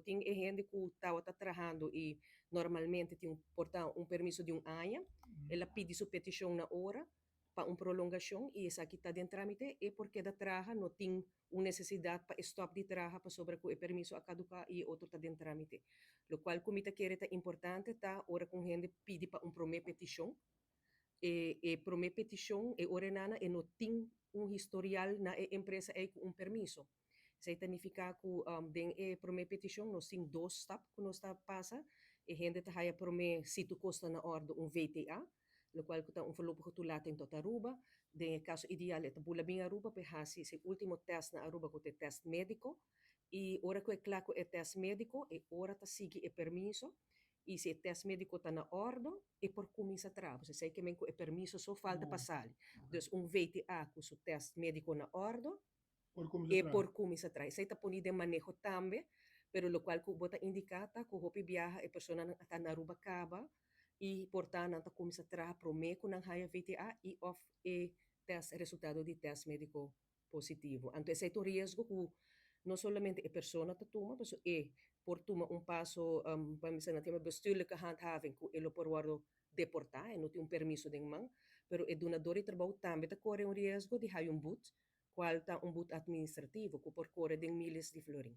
Tin e hende ku tabata trahando i normalmente tin por ta un permiso di un aña, el a pidi su petishon na ora pa un prolongashon i esaki ta den trámite, e por keda traha, no tin un nesesidat pa stòp di traha pasobra ku e permiso a kaduká i e otro ta den trámite. Lokual ku mi ta kere ta importante ta ora ku un hende pidi pa un promé petishon, e promé petishon e ora nana e no tin un historial na e empresa ei ku un permiso. Esei ta nifiká ku den e promé petishon nos tin dos stap ku nos ta pasa. E hende ta haya promé, si tur kos ta na òrdu, un VTA, lokual ku ta un voorlopige toelating tot Aruba. Den e kaso ideal e ta bula bin Aruba pa e hasi su último tèst na Aruba, ku ta e tèst médiko. I ora ku e kla ku e tèst médiko, e ora ta sigui e permiso i si e tèst médiko ta na òrdu, e por kuminsá traha. Pues esei ke men ku e permiso so falta pa sali. Dus un VTA ku su tèst médiko na òrdu, por kuminsá e traha. Por kuminsá traha. Esei ta poni den maneho tambe, pero lokual ku bo ta indiká ta ku hopi biaha e personanan ta na Aruba kaba i por ta nan ta kuminsá traha promé ku nan haya VTA i òf e tèst resultado di tèst médiko positivo. Anto esei ta un riesgo ku no solamente e persona ta tuma, pasobra e por tuma un paso, pa mi bisa nan ta yama bestuurlijke handhaving, ku e lo por wòrdu deportá, e no tin un permiso den man, pero e dunador di trabou tambe ta kore un riesgo di haya un but, kual ta un but administrativo ku por kore den miles di florin.